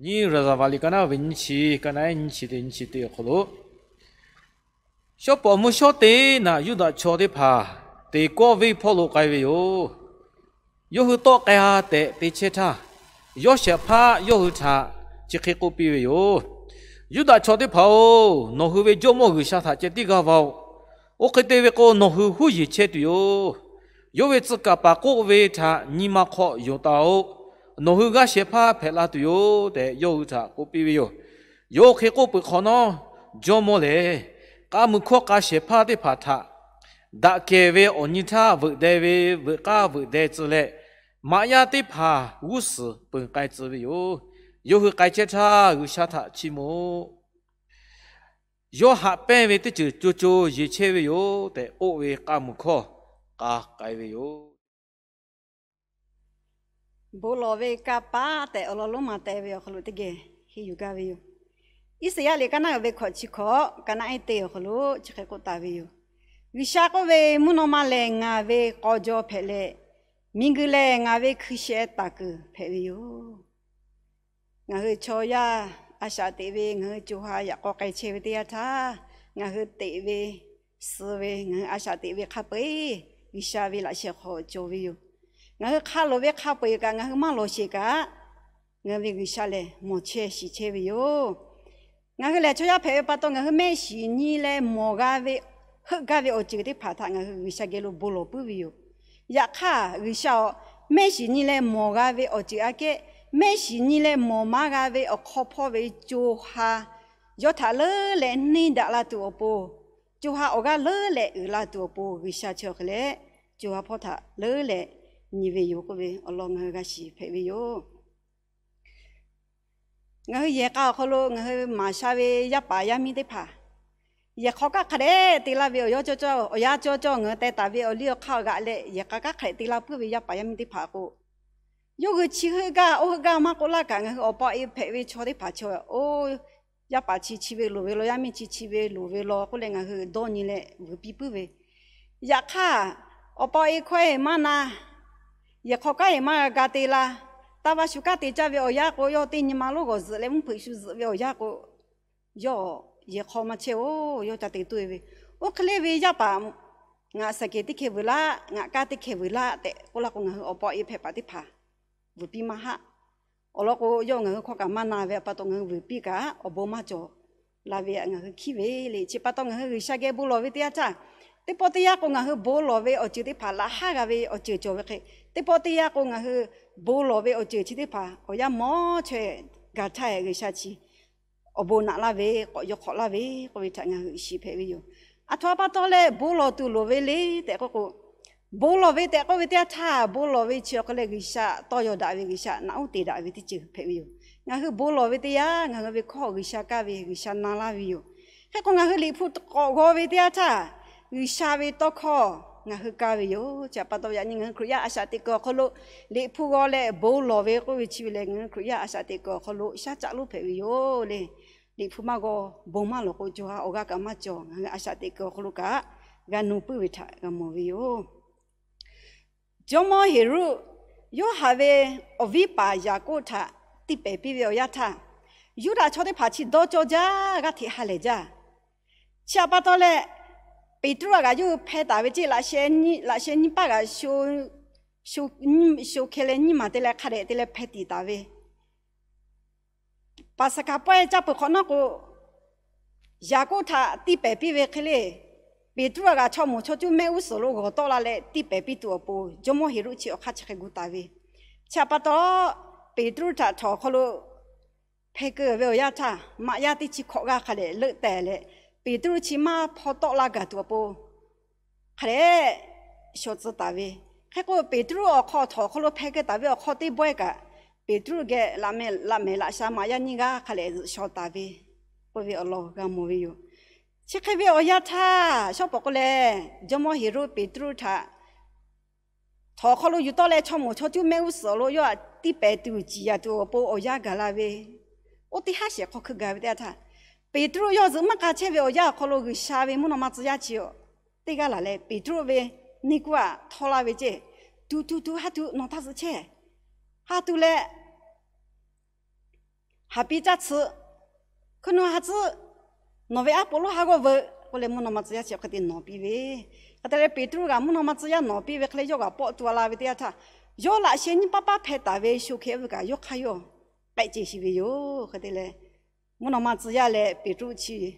Nyiˇ Raˍzaˍvaˍ liꞈ ka naˉ ve nyiˇ chi, ka naˉ nyiˇ chi teˇ nyiˇ chi teˇ awˬ hk'aw lo, shawˉ pawˍ mvuhˇ shawˉ teˇ naꞈ Yuˇdaꞈ chaw teˇ hpaˍ teˍ kawˆ venˇ hpawˇ lo k'ai ve yoˬ. Yawˇ hui tawˆ k'ai-a tehꞈ te chehˇ htaˇ, yawˇ shehˍ hpaˇ yawˇ hui htaꞈ chi hk'e k'oˆ piˇ ve yoˬ. Yuˇdaꞈ chaw teˇ hpaˍ-oˬ, nawˬ hui ve Jawˇmawˇ G'uiˬsha htaꞈ ceh tiˉ g'aˇ va-oˬ. Oˇ hk'e te ve k'o, nawˬ hui huˉ yeˬ chehˇ tuˬ yoˬ. Yawˇ ve tcuh kaˍ paˍ k'oˆ ve htaꞈ nyi ma hk'aw yonˍ taˍ-oˆ. Nawˬ hui g'aˇ shehˍ hpaˇ hpehꞈ la tuˬ yoˬ tehꞈ, yawˇ hui htaꞈ k'oˆ piˇ ve yoˬ. Yawˇ hk'e k'oˆ peuˬ hk'awꞈ nawˉ, jawˇmawˇ lehˬ k'a muiˬ hkawˇ k'a shehˍ hpaˇ teˇ hpaˍ htaꞈ daꞈ kehˬ ve awˬ nyi htaˇ veuꞈ deh ve, veuꞈ k'aˇ veuꞈ deh tcuh leh, maꞈ yaˇ teˇ hpaˍ g'uˇ suhˍ peunˍ k'ai tcuh ve yoˬ. Yawˇ hui k'ai chehˇ htaˇ, G'uiˬsha htaꞈ chiˇ mvuh-oˆ. Yawˇ haꞈ pehnˇ ve teˇ ceuˬ co co yeˬ chehˇ ve yoˬ tehꞈ k'oˆ ve k'a muiˬ hkawˇ k'a k'ai ve yoˬ. Bon lawˬ ve kanˇ paˉ tehꞈ awˬ lawn lonˉ ma teh ve awˬ hk'aw lo teˇ geh henˇ yuˬ gaˇ ve yoˬ. Iˉsaˍyaˆ liꞈ ka naˉ ve hkawꞈ chi hkawꞈ, ka naˉ ehˉ teˇ awˬ hk'aw lo chi hk'e k'oˆ taˍ ve yoˬ. G'uiˬsha k'oˆ ve, Mvuhˇ naw ma lehˬ ngaˬ ve k'aw jaw hpehꞈ leh, miˬguiˬ lehˬ ngaˬ ve hkui sheh taˍ kuiˬ hpehꞈ ve yoˬ. Ngaˬ hui chaw yaˇ a shaꞈ teꞈ ve, ngaˬ hui co ha yaꞈ k'aw k'ai chehˇ ve teˇ yanˇ htaˇ, ngaˬ hui teꞈ ve, suh ve, ngaˬ hui a shaꞈ teꞈ ve hk'a peu-eˬ G'uiˬsha ve laꞈ sheh hk'aw cawˬ ve yoˬ. Ngaˬ hui hk'a loˍ ve hk'a peu-eˬ kaꞈ ngaˬ hui maˇ lawˬ sheˍ kaꞈ, ngaˬ hui ve G'uiˬsha lehˬ mawˬ chehˇ shiˍ chehˇ ve yoˬ. Ngaˬ hui lehˬ chaw yaˇ hpehꞈ ve pa taw, ngaˬ hui mehˆ shiˍ nyi leh mawˬ g'a ve, heuˆ gaˇ ve awˬ ceuˬ teˇ hpaˍ htaꞈ ngaˬ hui G'uiˬsha geh lo bon lawˬ puiˉ ve yoˬ. Yaꞈ hk'aˇ, G'uiˬsha-oˬ, mehˆ shiˍ nyi leh mawˬ g'a ve awˬ ceuˬ aꞈ kehˉ, mehˆ shiˍ nyi leh mawˬ maˇ g'a ve awˬ hk'aw hpawˇ ve co ha yawˇ htaꞈ leuˉ leh neˇ daꞈ la tuˬ awˬ pon, co ha awˬ g'aˇ leuˉ leh uiˍ la tuˬ awˬ pon G'uiˬsha chi awˬ hk'e leh, co ha hpawˇ htaꞈ leuˉ leh nyi ve yoˬ k'oˆ ve awˬ lawn ngaˬ hui g'a shiˍ hpehꞈ ve yoˬ. Ngaˬ hui yehˬ k'a awˬ hk'aw lo ngaˬ hui maˍ sha ve yaˇ paˍ yaˇ miˇ teˇ hpaˍ, yehˬ hk'aw kanˉ hk'a dehꞈ te laˇ ve awˬ yaˇ cawˇ cawˇ, awˬ yaˇ cawˇ cawˇ ngaˬ hui teh taˍ ve awˬ liˇ awˬ hk'aˇ g'aꞈ leh yehˬ k'a kanˉ hk'a dehꞈ te laˇ puiˉ ve yaˇ paˍ yaˇ miˇ teˇ hpaˍ k'o, yawˇ hui chi heuˆ gaˇ oˇ heuˆ gaˇ maˇ k'oˆ laˇ kaꞈ, ngaˬ hui awˬ pa e hpehꞈ ve chaw teˇ hpaˍ chaw, oˇ, yaˇ paˍ chi chi ve loˍ ve law, yaˇ miˇ chi chi ve loˍ ve law k'oˆ leh ngaˬ hui dawˇ nyi leh vuiˬ piˇ puiˉ ve. Yaꞈ hk'aˇ, awˬ pa e hkawˇ e maˇ na, yehˬ hk'aw kanˉ e maˇ g'a ga te la. Taˇ vaˇ shu kanˉ te caˇ ve awˬ yaˇ k'o, yawˇ teˇ nyi ma lonˉ g'awˬ zuhꞈ leh mvuhˇ hpeuꞈ shu zuhꞈ ve awˬ yaˇ k'o, yawˇ yehˬ hk'aw maˇ chehˇ-oˬ, yawˇ ca te toˇ e ve. Oˇ hk'e le ve yaˇ paˍ, ngaˬ saˍkeˍ teˇ hkeh vuiˬ laˇ, ngaˬ kaˇ teˇ hkeh vuiˬ laˇ tehꞈ k'oˆ laˇ k'o, ngaˬ hui awˬ pa e hpehꞈ paˍ teˇ hpaˍ vuiˬ piˇ maˇ haˆ. Awˬ lawn k'o, yawˇ ngaˬ hui hk'aw kaꞈ maˇ na ve pa taw, ngaˬ hui vuiˬ piˇ kaꞈ awˬ bon maˇ cawˬ la ve ngaˬ hui hkiˉ ve le. Chi pa taw ngaˬ hui G'uiˬsha geh bon lawˬ ve teˇ yanˇ htaˇ, teˇ pawˆ teˇ yanˇ k'o ngaˬ hui bon lawˬ ve awˬ ceuˬ teˇ hpaˍ laꞈ haˉ g'a ve awˬ ceuˬ cawˬ ve hk'e, teˇ pawˆ teˇ yanˇ k'o ngaˬ hui bon lawˬ ve awˬ ceuˬ chi teˇ hpaˍ awˬ yanˇ mawˇ chaweh gaˬ htaˇ, G'uiˬsha chi awˬ bon naꞈ laˇ ve, k'awꞈ yaw hk'awꞈ laˇ ve k'oˆ ve htaꞈ ngaˬ hui shiˍ hpehꞈ ve yoˬ. Aˬ htoꞈ ma pa taw leh bon lawˬ tuˬ loˍ ve le tehꞈ k'oˆ k'o, bon lawˬ ve tehꞈ k'oˆ ve teˇ yanˇ htaˇ, bon lawˬ ve chi awˬ hk'e leh G'uiˬsha tawˇ yaw daꞈ ve, G'uiˬsha naꞈ uˉ te daꞈ ve teˇ ceuˬ hpehꞈ ve yoˬ. Ngaˬ hui bon lawˬ ve teˇ yanˇ, ngaˬ hui ve hkawˇ G'uiˬsha kaˇ ve, G'uiˬsha na laˇ ve yoˬ. Hk'e k'o, ngaˬ hui Liꞈ hpu k'awꞈ g'aw ve teˇ yanˇ htaˇ, G'uiˬsha ve tawˇ hkawˇ ngaˬ hui kaˇ ve yoˬ. Chi pa taw, yaꞈ nyi ngaˬ hui Hkriꞈ yaˇ a shaꞈ teꞈ kuiˬ awˬ hk'aw lo Liꞈ hpu g'aw leh bon lawˬ ve k'oˆ ve chi ve lehˬ, ngaˬ hui Hkriꞈ yaˇ a shaꞈ teꞈ kuiˬ awˬ hk'aw lo shaˉ caˆ lonˉ hpehꞈ ve yoˬ le. Liꞈ hpu maˇ g'aw, bon maˇ lawˬ k'o, co ha awˬ g'aˇ kaꞈ maˇ cawˬ. Ngaˬ hui a shaꞈ teꞈ kuiˬ awˬ hk'aw lo kaꞈ g'a nu puiˉ ve htaꞈ g'a mawˬ ve yoˬ. Jawˇmawˇ Heˍroˆ, Yoˇhanˬ ve awˬ viˉ paˍ Yaˍkoˆ htaꞈ tiˇ pehˍ piˇ ve awˬ yanˇ htaˇ, Yuˇdaꞈ chaw teˇ hpaˍ chi dawˇ cawˇ jaˇ, g'aˇ hteꞈ ha lehˬ jaˇ. Chi htaꞈ pa taw leh, Peˍtruˆ a g'aꞈ yawˇ hui hpeh taˍ ve ceˇ, laꞈ sheh nyiˇ paˆ g'aꞈ sho hkeh leh nyiˇ maˬ te leh hk'a dehꞈ te leh hpeh tiˍ taˍ ve Paˍsaˍhkaˍ pawehˇ caˇ peuˬ hk'awꞈ nawˉ k'o, Yaˍkoˆ htaꞈ tiˇ pehˍ piˇ ve hk'e le, Peˍtruˆ a g'aꞈ chaw moˍ chaw cuˇ mehˆ g'uˇ suhˍ lo g'awˬ tawˆ la leh tiˇ pehˍ piˇ tuˬ awˬ pon, Jawˇmawˇ Heˍroˆ chi awˬ hk'aˇ chi hk'e gu taˍ ve. Chi htaꞈ pa taw, Peˍtruˆ htaꞈ htawnˍ awˬ hk'aw lo hpeh keu ve awˬ yanˇ htaˇ, maꞈ yaˇ teˇ chi hkawꞈ g'aˇ hk'a dehꞈ leuˆ tehˬ leh, Peˍtruˆ chi maˇ hpaw tawˆ la gaˬ tuˬ awˬ pon hk'a dehꞈ shaw tcuh taˍ ve. Hk'e k'o, Peˍtruˆ awˬ hk'aw htawnˍ awˬ hk'aw lo hpeh keu taˍ ve awˬ hk'aw teˇ bawehˇ kaꞈ, Peˍtruˆ geh laꞈ mehˍ laꞈ sha maꞈ yaˇ nyiˇ g'aˇ hk'a dehꞈ zuhꞈ shaw taˍ ve k'oˆ ve awˬ lawn g'a mawˬ ve yoˬ. Chi hk'e ve awˬ yanˇ htaˇ, shawˉ pawˍ k'o leh, Jawˇmawˇ Heˍroˆ Peˍtruˆ htaꞈ htawnˍ awˬ hk'aw lo yuˬ tawˆ leh, chaw moˍ chaw cuˇ mehˆ g'uˇ suhˍ lo yawˇ htaꞈ tiˇ pehˍ tuˬ ciˍ yanˍ tuˬ awˬ pon awˬ yanˇ gaˬ la ve. Oˇ teˇ haˉ shehˍ hk'aw hkui gaˬ ve teˇ yanˇ htaˇ, Peˍtruˆ yawˇ zuhꞈ maˇ k'a chehˇ ve awˬ yanˇ awˬ hk'aw lo G'uiˬsha ve mvuhˇ naw ma tcuh yaˇ chi teˇ g'aˇ laˬ leh, Peˍtruˆ ve neˇ kuˇ aꞈ htawˇ laˇ ve ceˇ, tuˬ tuˬ tuˬ ha tuˬ nawˬ htaˇ zuhꞈ chehˇ, ha tuˬ leh haˍ piˇ caˇ tsuhꞈ, hkuiˉ nuˇ ha tcuhˉ, nawˬ ve aˉ poꞈ lonˉ ha g'awˇ veuꞈ k'oˆ leh, mvuhˇ naw ma tcuh yaˇ chi hk'e te nawˬ piˇ ve. Hk'e te leh Peˍtruˆ kaꞈ mvuhˇ naw ma tcuh yaˇ nawˬ piˇ ve hk'e leh, yawˇ kaꞈ pawˆ tu a la ve teˇ yanˇ htaˇ, yawˇ laꞈ sheh nyiˇ paˇ paˇ hpeh taˍ ve sho hkeh ve kaꞈ yawˇ hk'aˇ yawˇ k'ehˆ ce shiˍ ve yoˬ. Hk'e te leh, mvuhˇ naw ma tcuh yaˇ leh Peˍtruˆ chi,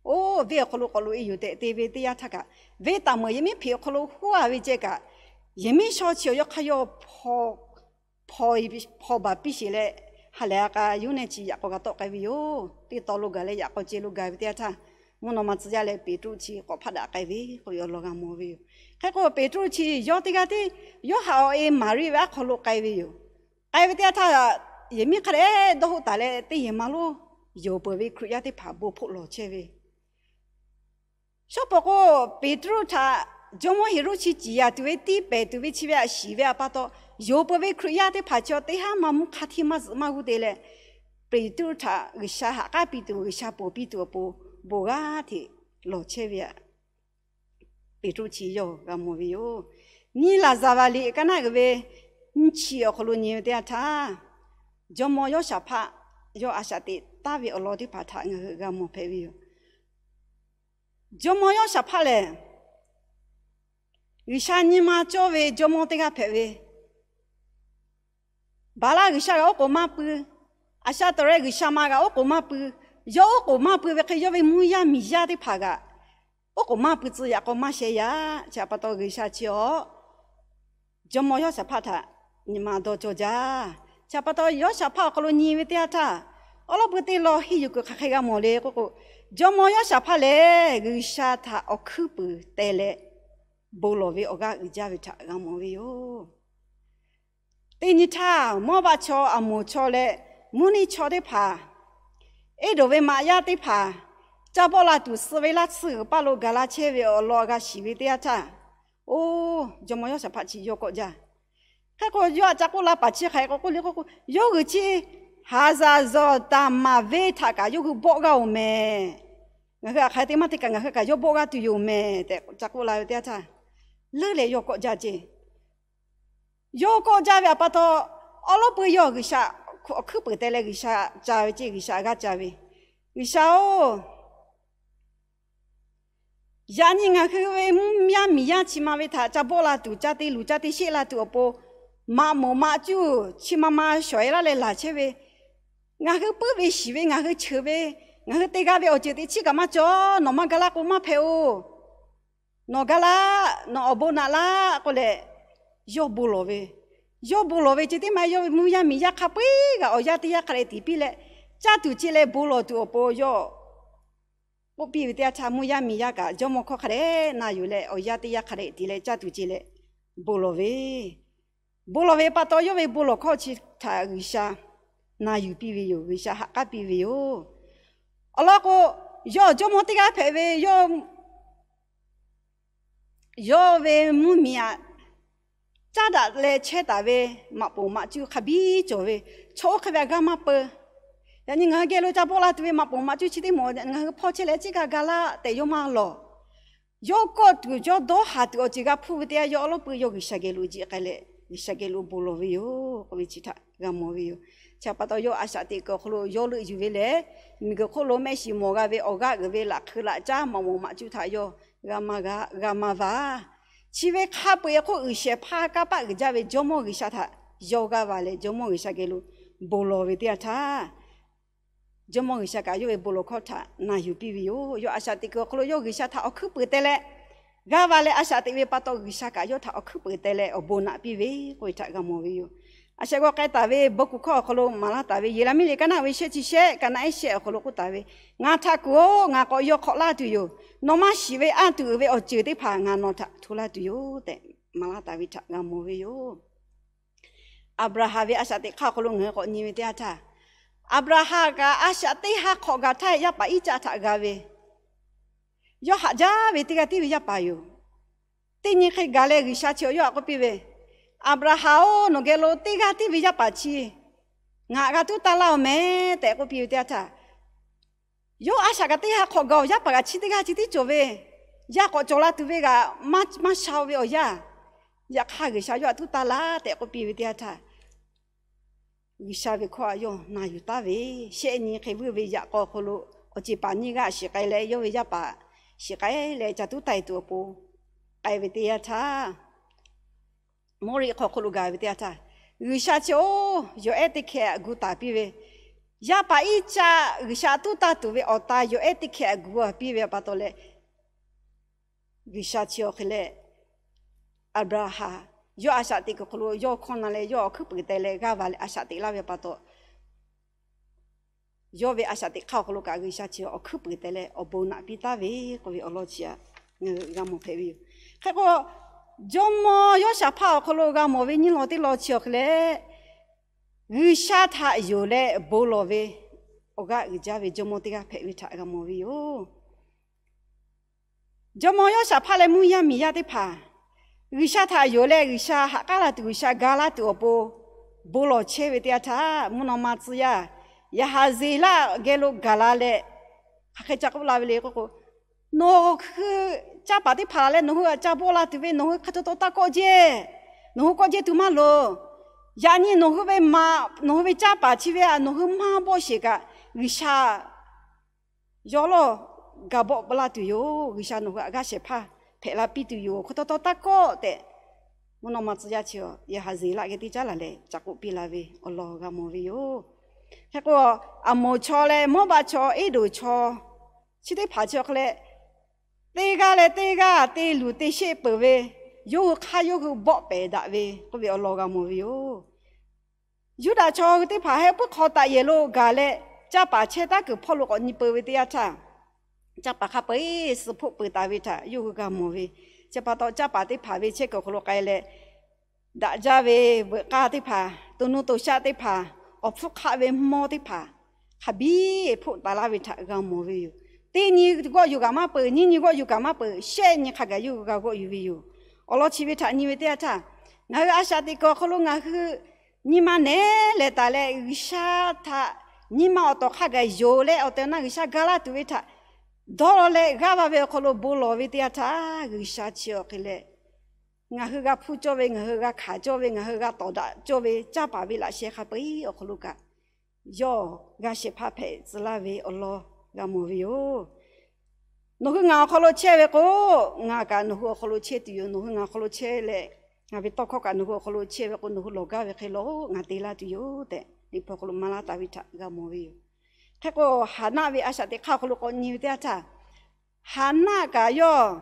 oˇ venˇ awˬ hk'aw lo k'awꞈ loꞈ e yoˬ tehꞈ te ve teˇ yanˇ htaˇ kaꞈ, venˇ taˍ meuˍ yehˬ miˉ hpeꞈ awˬ hk'aw lo huˉ a ve ceh kaꞈ, yehˬ miˉ shawˇ chi awˬ yawˇ hk'aˇ yawˇ hpaw hpaw baˬ piˇ sheˍ leh, ha lehˬ a k'a yonˉ nehˇ chi yaꞈ k'aw g'a tawˆ k'ai ve yoˬ. Teˇ taw lo gaˬ leh yaꞈ k'aw ceh lo gaˬ ve teˇ yanˇ htaˇ, mvuhˇ naw ma tcuh yaˇ leh Peˍtruˆ chi k'awꞈ hpaˆ daꞈ k'ai ve k'oˆ ve awˬ lawn g'a mawˬ ve yoˬ. Hk'e k'o, Peˍtruˆ chi yawˇ teˇ g'aˇ tiˉ yawˇ haꞈ awˬ e Maˍriˆ ve aˉ hk'aw lo k'ai ve yoˬ. K'ai ve teˇ yanˇ htaˇ, yehˬ miˉ hk'a dehꞈ dawˇ hoˆ taˍ leh, teˇ yehˬ ma lonˉ yonˍ peuˬ ve Hkriꞈ yaˇ teˇ hpaˍ bon hpoˆ lawˬ chehˇ ve shawˉ pawˍ k'o, Peˍtruˆ htaꞈ jawˇmawˇ Heˍroˆ chi ciˍ yanˍ tuˬ ve tiˇ pehˍ tuˬ ve chi ve aꞈ shiˍ ve aꞈ pa taw, yonˍ peuˬ ve Hkriꞈ yaˇ teˇ hpaˍ chi teˇ haˉ maˇ mvuhˇ hk'a hteˇ maˇ zuhꞈ maˇ g'uˇ te leh, Peˍtruˆ htaꞈ G'uiˬsha haꞈ k'aˉ piˇ tuˬ, G'uiˬsha ponˬ piˇ tuˬ awˬ pon bon g'aˇ hteꞈ lawˬ chehˇ ve aꞈ, Peˍtruˆ chi yawˇ g'a mawˬ ve yoˬ. Nyi laˍzaˍ vaˍ liꞈ ka naˆ uiˍ ve nyiˇ chi awˬ hk'aw lo nyi ve teˇ yanˇ htaˇ, jawˇmawˇ Yawˇshaˍhpaˆ yawˇ a shaꞈ teꞈ taˍ ve awˬ lawn teˇ hpaˍ htaꞈ ngaˬ hui g'a mawˬ hpehꞈ ve yoˬ. Jawˇmawˇ Yawˇshaˍhpaˆ lehˬ, G'uiˬsha nyi ma cawˇ ve jawˇmawˇ teˇ g'aˇ hpehꞈ ve, Baˍlaˆ g'uiˬsha kaꞈ oˉ k'oˍ maˇ pui, Aˍshaˆtawˍrehˆ g'uiˬsha ma kaꞈ oˉ k'oˍ maˇ pui. Yawˇ oˉ k'oˍ maˇ pui ve hk'e, yawˇ ve mvuhˇ yaˇ miˬ yaˇ teˇ hpaˍ kaꞈ oˉ k'oˍ maˇ pui tcuh yaꞈ k'aw maˇ sheh yaꞈ. Chi aꞈ pa taw, G'uiˬsha chi awˬ jawˇmawˇ Yawˇshaˍhpaˆ htaꞈ nyi ma dawˇ cawˇ jaˇ. Chi aꞈ pa taw, Yawˇshaˍhpaˆ awˬ hk'aw lo nyi ve teˇ yanˇ htaˇ, awˉ lawˉ pui teˇ law henˇ yuˬ kuiˬ hk'aˬ hk'e g'a mawˬ le k'oˆ k'o, jawˇmawˇ Yawˇshaˍhpaˆ lehˬ, G'uiˬsha htaꞈ awˬ hkuiˉ puiˍ teh leh bon lawˬ ve awˬ g'aˇ uiˍ jaˇ ve htaꞈ g'a mawˬ ve yoˬ. Teˇ nyi htaˇ, Mawˇbaˆ chaw, Aˍmoˍ chaw leh Muˇniˆ chaw teˇ hpaˍ, Eˇdonˍ ve maꞈ yaˇ teˇ hpaˍ, ca bawˆ la tuˬ suh ve laˇ tsuhˇ g'uiˬ paˇ lo gaˬ la chehˇ ve awˬ lawn g'a shiˍ ve teˇ yanˇ htaˇ, oˇ, jawˇmawˇ Yawˇshaˍhpaˆ chi yawˇ kawˆ jaˇ. Hk'e k'o, yawˇ aꞈ ca k'oˆ la paˍ chi hk'aˬ hk'e k'oˆ le k'oˆ k'o, yawˇ hui chi Haˍzaˍzawˍtaˍmaˍ venˇ htaꞈ kaꞈ yawˇ hui bawˆ g'a oˬ mehˍ. Ngaˬ hui aꞈ hk'aˬ hk'e te maˇ te kaꞈ, ngaˬ hui kaꞈ yawˇ bawˆ g'a tuˬ yoˬ mehˍ tehꞈ ca k'oˆ la ve teˇ yanˇ htaˇ, leuˉ leh yawˇ kawˆ jaˇ ceˇ. Yawˇ kawˆ jaˇ ve aꞈ pa taw, awˉ lawˉ pui yawˇ G'uiˬsha awˬ hkuiˉ puiˍ teh leh G'uiˬsha ca ve ceˇ, G'uiˬsha g'aˇ ca ve, G'uiˬsha-oˬ, yaꞈ nyi ngaˬ hui ve mvuhˇ yaˇ miˬ yaˇ chi ma ve htaꞈ ca bawˆ la tuˬ, ca te luˬ ca te sheˆ la tuˬ awˬ pon, maꞈ moˍ maꞈ cuˇ chi ma ma shawˍ e laˇ leh laˬ chehˇ ve, ngaˬ hui puiˉ ve shiˍ ve, ngaˬ hui cheuˬ ve, ngaˬ hui te g'a ve awˬ ceuˬ teꞈ chiˉ kaꞈ maˇ cawˬ. Nawˬ maˇ ga laˇ k'o maˇ hpehꞈ oˬ. Nawˬ ga laˇ, nawˬ awˬ bon naꞈ laˇ k'oˆ leh, yawˇ bon lawˬ ve, yawˇ bon lawˬ ve ceh tiˉ maˇ heˆ, yawˇ ve mvuhˇ yaˇ miˬ yaˇ hk'a peu-eˬ kaꞈ awˬ yaˇ teˇ yaˇ hk'a dehꞈ tiˍ piˇ leh, caˇ tuˬ ce leh bon lawˬ tuˬ awˬ pon yawˇ k'oˆ piˇ ve teˇ yanˇ htaˇ, mvuhˇ yaˇ miˬ yaˇ kaꞈ jawˇmawˇ hkawˇ hk'a dehꞈ na yuˬ leh, awˬ yaˇ teˇ yaˇ hk'a dehꞈ tiˍ leh caˇ tuˬ ce leh bon lawˬ ve, bon lawˬ ve pa taw, yawˇ ve bon lawˬ hkawˇ chi htaꞈ G'uiˬsha na yuˬ piˇ ve yoˬ. G'uiˬsha haꞈ k'aˉ piˇ ve yoˬ. Awˬ lawn k'o, yawˇ jawˇmawˇ teˇ g'aˇ hpehꞈ ve, yawˇ yawˇ ve mvuhˇmiˬ aꞈ caˉ daꞈ leh chehˇ taˍ ve maꞈ poˍ maꞈ cuˇ hk'a biˇ cawˬ ve, chaw oˇ hk'e ve aꞈ g'a maˇ peu. Yaꞈ nyi ngaˬ hui geh lo ca bawˆ la tuˬ ve maꞈ poˍ maꞈ cuˇ chi teˇ maˬ ngaˬ hui hpawˇ chehˇ leh ciˉ kaꞈ ga laˇ tehꞈ yawˇ maˇ lawˬ. Yawˇ kawˆ tuˬ yawˇ dawˇ haˍ tuˬ awˬ ceuˬ g'a hpuˇ ve teˇ yanˇ, yawˇ awˉ lawˉ pui yawˇ G'uiˬsha geh lo jiˆ k'ai leh, G'uiˬsha geh lo bon lawˬ ve yoˬ k'oˆ ve chi htaꞈ g'a mawˬ ve yoˬ. Chi aꞈ pa taw, yawˇ a shaꞈ teꞈ kuiˬ awˬ hk'aw lo yawˇ leuˆ yuˬ ve lehˬ, miˬguiˬ hk'oˆ lo mehˆ shiˍ mawˬ g'a ve awˬ g'aˇ uiˍ ve laꞈ hk'eu laꞈ caˉ maꞈ moˍ maꞈ cuˇ htaꞈ yawˇ g'a maˇ g'a, g'a maˇ va. Chi ve hk'a peu-eˬ hk'oˆ G'uiˬsha hpaˇ kanˇ paˆ uiˍ jaˇ ve Jawˇmawˇ G'uiˬsha htaꞈ yawˇ g'a va leh, Jawˇmawˇ G'uiˬsha geh lo bon lawˬ ve teˇ yanˇ htaˇ, Jawˇmawˇ G'uiˬsha kaꞈ yawˇ ve bon lawˬ hkawˇ htaꞈ na yuˬ piˇ ve yoˬ. Yawˇ a shaꞈ teꞈ kuiˬ awˬ hk'aw lo yawˇ G'uiˬsha htaꞈ awˬ hkuiˉ puiˍ teh leh g'a va leh, a shaꞈ teꞈ ve pa taw G'uiˬsha kaꞈ yawˇ htaꞈ awˬ hkuiˉ puiˍ teh leh awˬ bon naꞈ piˇ ve k'oˆ ve htaꞈ g'a mawˬ ve yoˬ. A shaꞈ g'awˇ k'ai taˍ ve bon kuˬ hkawˇ awˬ hk'aw lo maˍ laˇ taˍ ve Yeˍraˍmiˆ liꞈ ka naˆ ve shehˆ chi shehˆ, ka naˆ ehˉ shehˆ awˬ hk'aw lo k'oˆ taˍ ve, Ngaˬ htaꞈ kuˬ-oˬ, ngaˬ k'awꞈ yaw hk'awꞈ laˇ tuˬ yoˬ. Nawˬ maˇ shiˍ ve anˇ tuˬ uiˍ ve awˬ ceuˬ teˇ hpaˍ ngaˬ nawˬ htaꞈ hto laˇ tuˬ yoˬ tehꞈ maˍ laˇ taˍ ve htaꞈ g'a mawˬ ve yoˬ. Aˍbraˍhanˍ ve a shaꞈ teꞈ hk'aˇ awˬ hk'aw lo ngaˬ hui k'awꞈ nyi ve teˇ yanˇ htaˇ, Aˍbraˍhanˍ kaꞈ a shaꞈ teˇ ha hk'awꞈ gaˬ htaˇ, yaˇ paˍ Iˉcaˆ htaꞈ g'a ve, yawˇ haꞈ jaˇ ve teˇ g'aˇ tiˉ ve yaˇ paˍ yoˬ. Teˇ nyi hk'e gaˬ leh G'uiˬsha chi awˬ yawˇ htaꞈ k'oˆ piˇ ve, Aˍbraˍhanˍ-oˬ, nawˬ geh lo teˇ g'aˇ tiˉ ve yaˇ paˍ chi ngaˬ g'a tuˉ taˇ laˇ-oˬ mehˍ tehꞈ k'oˆ piˇ ve teˇ yanˇ htaˇ, yawˇ a shaꞈ kaꞈ teˇ ha hk'awꞈ gaˬ-oˬ, yaˇ paˍ kaꞈ chi teˇ g'aˇ chi tiˉ cawˬ ve, yaˇ k'awꞈ cawˬ la tuˬ ve kaꞈ maˇ sha-o ve awˬ yanˇ, yaꞈ hk'aˇ G'uiˬsha yawˇ htaꞈ tuˉ taˇ laˇ tehꞈ k'oˆ piˇ ve teˇ yanˇ htaˇ, G'uiˬsha ve hkawˇ htaꞈ yawˇ na yuˬ taˉ ve, shehˆ nyi hk'e vuiˇ ve yaꞈ k'aw hk'aw lo awˬ ceˬ paˍ nyiˇ g'aˇ shiˍ k'ai leh, yawˇ ve yaˇ paˍ shiˍ k'ai leh ca tuˉ taiˍ tuˬ awˬ pon k'ai ve teˇ yanˇ htaˇ, Mawˇriˆ hk'aw hk'aw lo gaˬ ve teˇ yanˇ htaˇ, G'uiˬsha chi-oˬ, yawˬ ehˉ teˇ hkeh htaꞈ gu taˍ piˇ ve, yaˇ paˍ Iˉcaˆ G'uiˬsha tuˉ taˇ tuˬ ve awˬ ta yawˬ ehˉ teˇ hkeh htaꞈ gu a piˇ ve pa taw leh, G'uiˬsha chi awˬ hk'e leh Aˍbraˍhanˍ yawˇ a shaꞈ teꞈ kuiˬ hk'aw lo yawˇ hkawˇ na leh, yawˇ awˬ hkuiˉ puiˍ teh leh g'aˇ va leh a shaꞈ teꞈ laˇ ve pa taw, yawˇ ve a shaꞈ teꞈ hk'aˇ awˬ hk'aw lo kaꞈ G'uiˬsha chi awˬ hkuiˉ puiˍ teh leh awˬ bon naꞈ piˇ taˉ ve k'oˆ ve awˬ lawn chi htaꞈ ngaˬ hui g'a mawˬ hpehꞈ ve yoˬ. Hk'e k'o, jawˇmawˇ Yawˇshaˍhpaˆ awˬ hk'aw lo g'a mawˬ ve nyiˇ lawn teˇ lawn chi awˬ hk'e leh, G'uiˬsha htaꞈ yonˍ leh bon lawˬ ve awˬ g'aˇ uiˍ jaˇ ve jawˇmawˇ teˇ g'aˇ hpehꞈ ve htaꞈ g'a mawˬ ve yoˬ. Jawˇmawˇ Yawˇshaˍhpaˆ leh mvuhˇ yaˇ miˬ yaˇ teˇ hpaˍ G'uiˬsha htaꞈ yonˍ leh G'uiˬsha ha k'aˉ la tuˬ, G'uiˬsha ga laˇ tuˬ awˬ pon bon lawˬ chehˇ ve teˇ yanˇ htaˇ, mvuhˇ naw ma tcuh yaˇ Yaˍhaˍzeˍlaˆ geh lo gaˬ la leh, hk'aˬ hk'e ca k'oˆ la ve le k'oˆ k'o, Nawˬ hui caˇ paˍ teˇ hpaˍ leh nawˬ hui htaꞈ ca bon la tuˬ ve nawˬ hui hk'a taw taw taˇ kawˆ jehˇ. Nawˬ hui kawˆ jehˇ tuˬ maˇ loˍ. Yaꞈ nyi nawˬ hui ve maꞈ, nawˬ hui ve caˇ paˍ chi ve htaꞈ nawˬ hui maˇ bawˆ sheˍ kaꞈ, G'uiˬsha yawˇ lawˇ ga bawˆ la tuˬ yoˬ. G'uiˬsha nawˬ hui htaꞈ g'aˇ shehˍ hpaˇ hpehꞈ la piˇ tuˬ yoˬ. Hk'a taw taw taˇ kawˆ tehꞈ, mvuhˇ naw ma tcuh yaˇ chi Yaˍhaˍzeˍlaˆ geh teˇ caˉ laˬ leh ca k'oˆ piˇ la ve awˬ lawn g'a mawˬ ve yoˬ. Hk'e k'o, Aˍmoˍ chaw leh Mawˇbaˆ chaw, Eˇdoˍ chaw chi teˇ hpaˍ chi awˬ hk'e leh, teˇ g'aˇ leh teˇ g'aˇ te luˬ te sheˆ peuˬ ve, yawˇ hui hk'aˇ yawˇ hui bawˆ pehˍ daꞈ ve k'oˆ ve awˬ lawn g'a mawˬ ve yoˬ. Yuˇdaꞈ chaw hui teˇ hpaˍ heh puiˉ hk'aw taꞈ yehˬ lo gaˬ leh, caˇ paˍ chehˇ taˉ kuiˬ hpawˇ lo k'awꞈ nyi peu ve teˇ yanˇ htaˇ, caˇ paˍ hk'a peu-eˬ suh hpoˆ peuˬ taˍ ve htaꞈ yawˇ hui g'a mawˬ ve. Chi pa taw caˇ paˍ teˇ hpaˍ ve chehˇ kuiˬ awˬ hk'aw lo k'ai leh, daꞈ jaˇ ve veuꞈ k'aˇ teˇ hpaˍ, to nuˇ to shaˆ teˇ hpaˍ, awˬ hpfuhˇ hk'aˆ ve mawˇ teˇ hpaˍ, hk'a biˇ hpoˆ taˍ laˇ ve htaꞈ g'a mawˬ ve yoˬ. Teˇ nyi g'awˆ yuˬ kaꞈ maˇ peuˬ, nyiˇ nyi g'awˆ yuˬ kaꞈ maˇ peuˬ, shehˆ nyi hk'a gaˬ yawˇ hui g'a g'awˆ yuˬ ve yoˬ. Awˬ lawn chi ve htaꞈ nyi ve teˇ yanˇ htaˇ, ngaˬ hui a shaꞈ teꞈ kuiˬ awˬ hk'aw lo ngaˬ hui nyi ma nehˉ lehˬ taˍ leh, G'uiˬsha htaꞈ nyi ma awˬ tawˍ hk'a gaˬ yonˍ leh awˬ tehˬ awˬ na G'uiˬsha ga laˇ tuˬ ve htaꞈ dawˇ law leh g'aˇ va ve awˬ hk'aw lo bon lawˬ ve teˇ yanˇ htaˇ, G'uiˬsha chi awˬ hk'e leh ngaˬ hui g'a hpuˇ cawˇ ve, ngaˬ hui g'a hkanˍ cawˇ ve, ngaˬ hui g'a tawˍ daꞈ cawˇ ve caˇ paˍ ve laꞈ sheh hk'a peu-eˬ awˬ hk'aw lo kaꞈ, yawˇ g'a shehˍ hpaˇ hpehꞈ tcuh laˇ ve awˬ lawn g'a mawˬ ve yoˬ. Nawˬ hui ngaˬ awˬ hk'aw lo chehˇ ve k'o, ngaˬ kaꞈ nawˬ hui awˬ hk'aw lo chehˇ tuˬ yoˬ. Nawˬ hui ngaˬ awˬ hk'aw lo chehˇ leh, ngaˬ ve tawˇ hkawˇ kaꞈ nawˬ hui awˬ hk'aw lo chehˇ ve k'o, nawˬ hui lawˬ gaˇ ve hk'e lawˬ-oˬ, ngaˬ te laˇ tuˬ yoˬ tehꞈ, Liꞈ hpu awˬ hk'aw lo maˍ laˇ taˍ ve htaꞈ g'a mawˬ ve yoˬ. Hk'e k'o, Haˍnaˆ ve a shaꞈ teꞈ hk'aˇ awˬ hk'aw lo k'awꞈ nyi ve teˇ yanˇ htaˇ, Haˍnaˆ kaꞈ yawˇ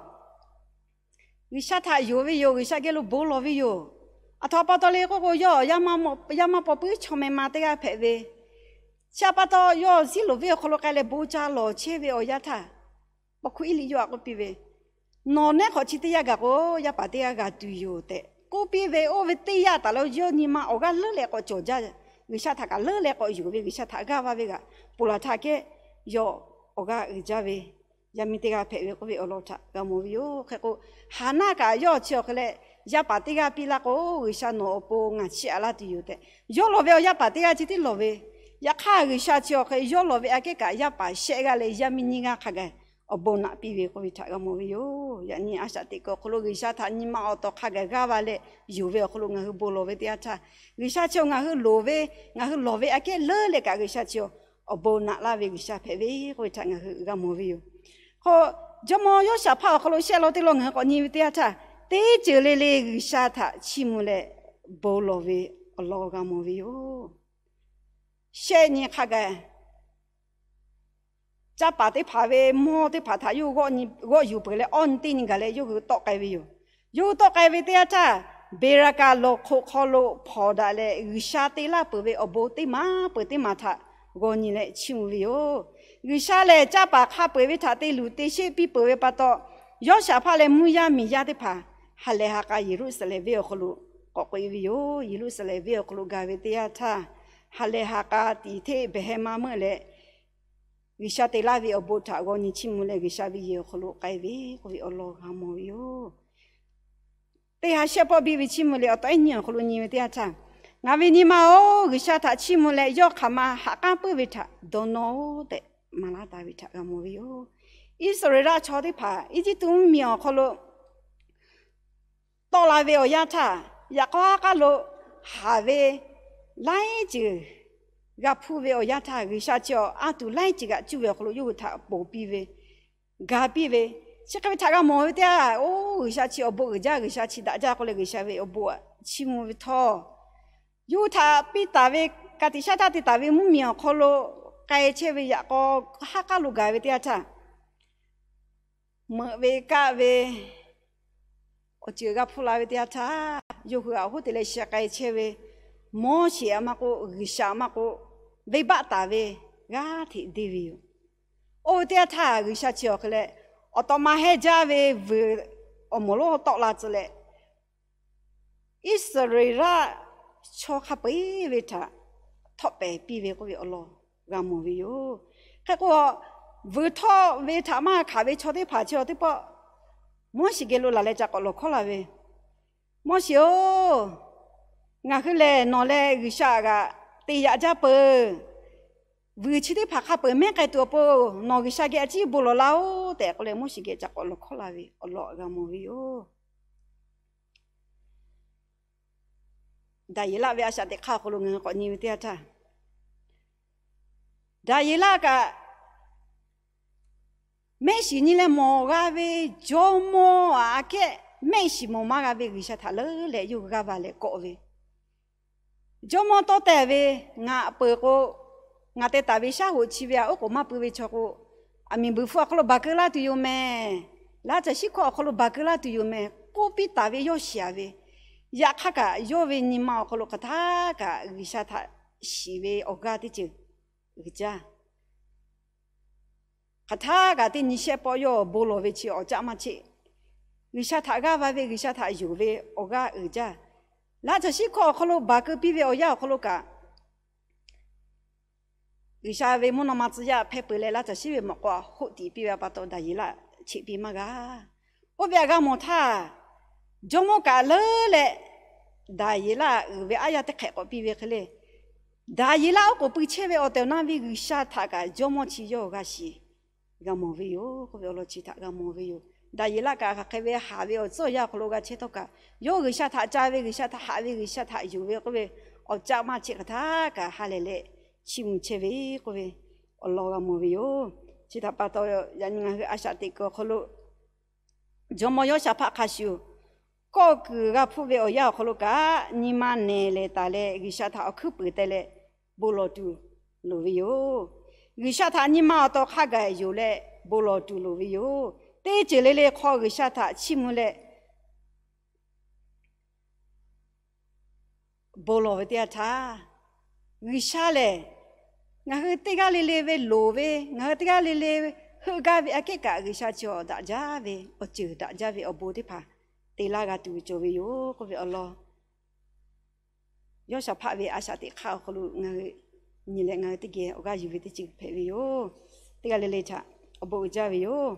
G'uiˬsha htaꞈ yonˍ ve yoˬ. G'uiˬsha geh lo bon lawˬ ve yoˬ. Aˬ htoꞈ pa taw le k'oˆ k'o, yawˇ yaˇ maˇ paw puiˉ chaw meh ma teˇ g'aˇ hpehꞈ ve, chi pa taw yawˇ Ziˉloˍ venˇ awˬ hk'aw lo k'ai leh bon ca lawˬ chehˇ ve awˬ yanˇ htaˇ, paw hkuˇ Eˇliˆ yawˇ htaꞈ k'oˆ piˇ ve, Nawˬ nehˉ hk'awꞈ chi teˇ yanˇ gaˬ k'o, yaˇ paˍ teˇ g'aˇ g'a tuˬ yoˬ tehꞈ k'oˆ piˇ ve, oˇ ve teˇ yanˇ taˍ lo yawˇ nyi ma awˬ g'aˇ leuˉ leh k'awꞈ cawˬ jaˇ. G'uiˬsha htaꞈ kaꞈ leuˉ leh k'awꞈ yonˍ ve, G'uiˬsha htaꞈ g'aˇ va ve kaꞈ ponˬ laˬ htaˇ kehˉ, yawˇ awˬ g'aˇ uiˍ jaˇ ve yaˇ miˇ teˇ g'aˇ hpehꞈ ve k'oˆ ve awˬ lawn htaꞈ g'a mawˬ ve yoˬ. Hk'e k'o, Haˍnaˆ kaꞈ yawˇ chi awˬ hk'e leh, yaˇ paˍ teˇ g'aˇ piˇ laˇ k'o, G'uiˬsha nawˬ awˬ pon ngaˬ chiˇ aꞈ laˇ tuˬ yoˬ tehꞈ, yawˇ lawˬ ve awˬ yaˇ paˍ teˇ g'aˇ chi tiˉ lawˬ ve, yaꞈ hk'aˇ G'uiˬsha chi awˬ hk'e yawˇ lawˬ ve aꞈ kehˉ kaꞈ yaˇ paˍ shehˆ g'aˇ leh yaˇ miˇ nyiˇ g'aˇ hk'a gaˬ awˬ bon naꞈ piˇ ve k'oˆ ve htaꞈ g'a mawˬ ve yoˬ. Yaꞈ nyi a shaꞈ teꞈ kuiˬ awˬ hk'aw lo G'uiˬsha htaꞈ nyi ma awˬ tawˍ hk'a gaˬ g'aˇ va leh yonˍ ve awˬ hk'aw lo ngaˬ hui bon lawˬ ve teˇ yanˇ htaˇ, G'uiˬsha chi ngaˬ hui loˍ ve, ngaˬ hui lawˬ ve aꞈ kehˉ leuˉ leh kaꞈ G'uiˬsha chi awˬ bon naꞈ laˇ ve G'uiˬsha hpehꞈ ve k'oˆ ve htaꞈ ngaˬ hui g'a mawˬ ve yoˬ. K'o, jawˇmawˇ Yoˇshaˍhpaˆ awˬ hk'aw lo shehˆ lawn teˇ lawn ngaˬ hui k'awꞈ nyi ve teˇ yanˇ htaˇ, teˇ ceuˬ le le G'uiˬsha htaꞈ chiˇ mvuh leh bon lawˬ ve awˬ lawn g'a mawˬ ve yoˬ. Shehˆ nyi hk'a gaˬ caˇ paˍ teˇ hpaˍ ve mawˇ teˇ hpaˍ htaꞈ yawˇ hui g'awˆ yuˬ peuˬ leh, awˇ nyi teˇ nyi gaˬ leh yawˇ hui tawˆ k'ai ve yoˬ. Yawˇ hui tawˆ k'ai ve teˇ yanˇ htaˇ, Beˍraˍkaˍ lawˬ hk'oꞈ hk'aw lo hpawnˬ daꞈ leh, G'uiˬsha te laˇ peuˬ ve awˬ bon teˇ maˬ peuˬ teˇ maˬ htaꞈ g'aw nyi leh chiˇ mvuh ve yoˬ. G'uiˬsha lehˬ, caˇ paˍ hk'a peu-eˬ ve htaꞈ te luˬ te sheˆ piˇ peuˬ ve pa taw, Yoˇshaˍhpaˆ leh mvuhˇ yaˇ miˬ yaˇ teˇ hpaˍ ha lehˬ ha k'a Yeˍruˆsaˍlehnˍ venˇ awˬ hk'aw lo k'awꞈ k'oꞈ e ve yoˬ. Yeˍruˆsaˍlehnˍ venˇ awˬ hk'aw lo gaˬ ve teˇ yanˇ htaˇ, ha lehˬ ha k'a tiˍ hteˆ behˬ heh maˇ meuˆ leh, G'uiˬsha te laˇ ve awˬ bon htaꞈ g'aw nyi chiˇ mvuh leh, G'uiˬsha ve yehˬ awˬ hk'aw lo k'ai ve k'oˆ ve awˬ lawn g'a mawˬ ve yoˬ. Teˇ ha shehˆ pawˆ biˇ ve chiˇ mvuh leh awˬ taw ehˉ nyiˇ awˬ hk'aw lo nyi ve teˇ yanˇ htaˇ, Ngaˬ ve nyi ma-oˬ, G'uiˬsha htaꞈ chiˇ mvuh leh yawˇ hk'aˬ ma ha k'aˉ puiˉ ve htaꞈ dawˇ nawˇ-oˆ tehꞈ maˍ laˇ taˍ ve htaꞈ g'a mawˬ ve yoˬ. Iˉsaˍreˍlaˆ chaw teˇ hpaˍ Eˇjiˇtuꞈ mvuhˇmiˬ awˬ hk'aw lo tawˆ la ve awˬ yanˇ htaˇ, yaꞈ k'aw ha k'aˉ lo haˍ ve laiˉ ceuˬ g'a hpuˇ ve awˬ yanˇ htaˇ, G'uiˬsha chi awˬ anˇ tuˬ laiˉ ceuˬ g'aꞈ cuˇ ve awˬ hk'aw lo yawˇ hui htaꞈ ponˬ piˇ ve, ga piˇ ve, chi hk'e ve htaꞈ g'a mawˬ ve teˇ yanˇ, oˇ G'uiˬsha chi awˬ bon uiˍ jaˇ, G'uiˬsha chi daꞈ jaˇ k'oˆ leh G'uiˬsha ve awˬ bon chiˇ mvuh ve htawˇ, yawˇ hui htaꞈ piˇ taˍ ve ka tiꞈ shaˉ htaˇ te taˍ ve mvuhˇmiˬ awˬ hk'aw lo k'ai chehˇ ve yaꞈ k'aw haˉ k'aˉ lo gaˬ ve teˇ yanˇ htaˇ, meuꞈ ve kaˆ ve awˬ ceuˬ g'a hpuˇ la ve teˇ yanˇ htaˇ, yawˇ hui awˬ hoˉ te leh shi k'ai chehˇ ve Moˉseˍ aꞈ maˇ k'oˆ, G'uiˬsha aꞈ maˇ k'oˆ, venˇbaˆ taˍ ve g'aˇ hteꞈ deˇ ve yoˬ. Oˇ ve teˇ yanˇ htaˇ G'uiˬsha chi awˬ hk'e leh, awˬ tawꞈ ma hehnˇ jaˇ ve vuiˬ awˬ moˍ lonˉ tawˆ la tcuh leh, Iˉsaˍreˍlaˆ chaw hk'a peu-eˬ ve htaꞈ htawˆ pehˍ piˇ ve k'oˆ ve awˬ lawn g'a mawˬ ve yoˬ. Hk'e k'o, vuiˬ htawˆ ve htaꞈ maˇ hkanˍ ve chaw teˇ hpaˍ chi awˬ teˇ pawˆ Moˉseˍ geh lo laˬ leh ca k'awꞈ lawˬ hkawˉ la ve, Moˉseˍ-oˬ, ngaˬ hui lehˬ nawˬ leh G'uiˬsha g'aꞈ te yaꞈ jaˇ peuˬ. Vuiˬ chi teˇ hpaˍ hk'a peu-eˬ mehˉ k'ai tuˬ awˬ pon nawˬ G'uiˬsha geh a ciˉ bon lawˬ laˇ-oˆ tehꞈ k'oˆ leh, Moˉseˍ geh ca k'awꞈ lawˬ hkawˉ la ve awˬ lawn g'a mawˬ ve yoˬ. Daˍyeˍlaˆ ve a shaꞈ teꞈ hk'aˇ awˬ hk'aw lo ngaˬ hui k'awꞈ nyi ve teˇ yanˇ htaˇ, Daˍyeˍlaˆ kaꞈ mehˆ shiˍ nyi leh mawˬ g'a ve jawˇmawˇ aꞈ kehˉ mehˆ shiˍ mawˬ maˇ g'a ve G'uiˬsha htaꞈ leuˉ leh yawˇ hui g'aˇ va leh kawˆ ve, Jawˇmawˇ tawˇ tehˬ ve, ngaˬ peuˬ k'o, ngaˬ teh taˍ ve shaˉ hoꞈ chi ve aꞈ oˉ k'oˍ maˇ pui ve chaw k'o, aˬ miˍ buiˬ hpfuh awˬ hk'aw lo baˬ keu laˇ tuˬ yoˬ mehˍ. Laˇ caˬ shiˉ hkawˇ awˬ hk'aw lo baˬ keu laˇ tuˬ yoˬ mehˍ k'oˆ piˇ taˍ ve yawˇ shiˍ-aˬ ve, yaꞈ hk'aˇ kaꞈ yawˇ ve nyi ma awˬ hk'aw lo hk'aˬ htaˇ kaꞈ G'uiˬsha htaꞈ shiˍ ve awˬ g'aˇ teˇ ceuˬ uiˍ jaˇ. Hk'aˬ htaˇ kaꞈ teˇ nyi shehˆ pawˆ yawˇ bon lawˬ ve chi awˬ caˆ maˇ cheˆ. G'uiˬsha htaꞈ g'aˇ va ve, G'uiˬsha htaꞈ yonˍ ve awˬ g'aˇ uiˍ jaˇ. Laˇ caˬ shiˉ hkawˇ awˬ hk'aw lo baˬ keu piˇ ve awˬ yanˇ awˬ hk'aw lo kaꞈ, G'uiˬsha ve mvuhˇ naw ma tcuh yaˇ hpehˇ peuˬ leh laˇ caˬ shiˉ ve mawꞈ k'aw hoˆ tiꞈ piˇ ve pa taw Daˍyeˍlaˆ cheꞈ piˇ maˇ g'a. Oˇ ve htaꞈ g'a mawˬ htaˇ, jawˇmawˇ kaꞈ leuˉ leh Daˍyeˍlaˆ uiˍ ve aˉ yaˇ teˇ hk'ehꞈ k'awꞈ piˇ ve hk'e le, Daˍyeˍlaˆ oˉ k'oˍ pui chehˇ ve awˬ tehˬ awˬ na ve G'uiˬsha htaꞈ kaꞈ jawˇmawˇ chi yawˇ g'a shiˍ g'a mawˬ ve yoˬ k'oˆ ve awˬ lawn chi htaꞈ g'a mawˬ ve yoˬ. Daˍyeˍlaˆ kaꞈ hk'aˬ hk'e ve haꞈ ve awˬ tcuhˉ awˬ yanˇ awˬ hk'aw lo g'a chehˇ htawˇ kaꞈ, yawˇ G'uiˬsha htaꞈ ca ve, G'uiˬsha htaꞈ haꞈ ve, G'uiˬsha htaꞈ yonˍ ve k'oˆ ve awˬ caˆ maˇ cheˆ hk'aˬ htaˇ kaꞈ ha lehˬ leh chiˇ mvuh chehˇ ve k'oˆ ve awˬ lawn g'a mawˬ ve yoˬ. Chi htaꞈ pa taw, yaꞈ nyi ngaˬ hui a shaꞈ teꞈ kuiˬ awˬ hk'aw lo jawˇmawˇ Yawˇshaˍhpaˆ hk'a shuˍ kawˆ kuiˬ g'a hpuˇ ve awˬ yanˇ awˬ hk'aw lo kaꞈ, nyi ma nehˬ lehˬ taˍ leh G'uiˬsha htaꞈ awˬ hkuiˉ puiˍ teh leh bon lawˬ tuˬ loˍ ve yoˬ. G'uiˬsha htaꞈ nyi ma awˬ taw hk'a gaˬ yonˍ leh bon lawˬ tuˬ loˍ ve yoˬ. Teˇ ceuˬ le le hk'aw G'uiˬsha htaꞈ chiˇ mvuh leh bon lawˬ ve teˇ yanˇ htaˇ, G'uiˬsha lehˬ ngaˬ hui teˇ g'aˇ le le ve loˍ ve, ngaˬ hui teˇ g'aˇ le le heuˆ gaˇ ve aꞈ kehˉ kaꞈ, G'uiˬsha chi awˬ daꞈ jaˇ ve awˬ ceuˬ, daꞈ jaˇ ve awˬ bon teˇ hpaˍ te laˇ g'a tuˬ cawˬ ve yoˬ k'oˆ ve awˬ lawn Yawˇshaˍhpaˆ ve a shaꞈ teꞈ hk'aˇ awˬ hk'aw lo ngaˬ hui nyi leh ngaˬ hui teˇ geh awˬ g'aˇ yuˬ ve teˇ ceuˬ hpehꞈ ve yoˬ. Teˇ g'aˇ le le htaꞈ awˬ bon uiˍ jaˇ ve yoˬ.